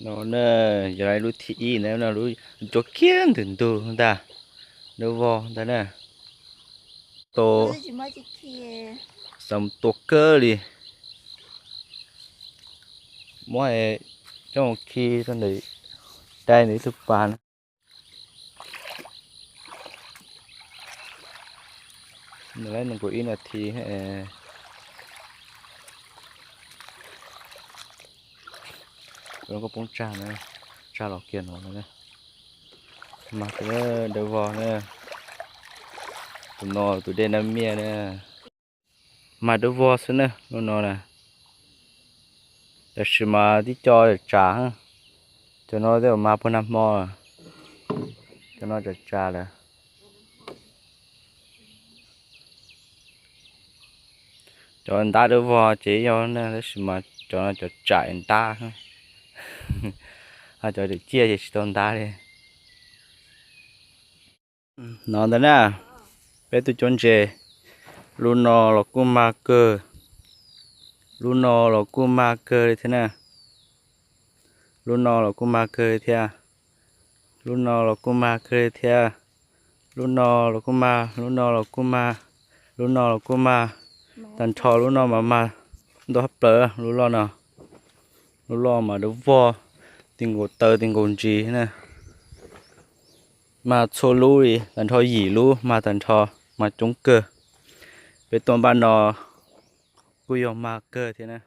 No na, yog lub thib ib na, no lub cuab kiag ntwm ntug ntag, dawb vog ntag na. Tau xav tua kawg li. Muab coj mus khi rau ntawm dai ntawm ib tug pas na. Nws lawm nees nkaum ib nas this. Koj poob tsag na, tsag los kiag no na. Mas tus dawb vog na, tus no tus dej nab miaj na. Mas dawb vog xwb na lub no na. Tab sis mas tib co tsam tsam, cov no tej zaum mas puag nag hmo, cov no tsam tsam lawm. Cov ntab dawb vog ces yog na, tab sis mas cov no cov tsam ntab, cov daim ciaj ces tsis tau ntab li. No ntag na, peb tus cuab ntses, lub no los kuj mag kawg, lub no los kuj mag kawg li thiab na, lub no los kuj mag kawg li thiab, lub no los kuj mag kawg li thiab, lub no los kuj mag, lub no los kuj mag, lub no los kuj mag, tag nrho lub no mas mag ntau tshaj plaws lub loj no. Lub loj mas dawb vog, ti nkaus taw ti nkaus ntsis na. Mag txhua lub li, tag nrho yim lub mag tag nrho, mag coob kawg. Peb tuaj npaj no kuj yog mag kawg thiab na.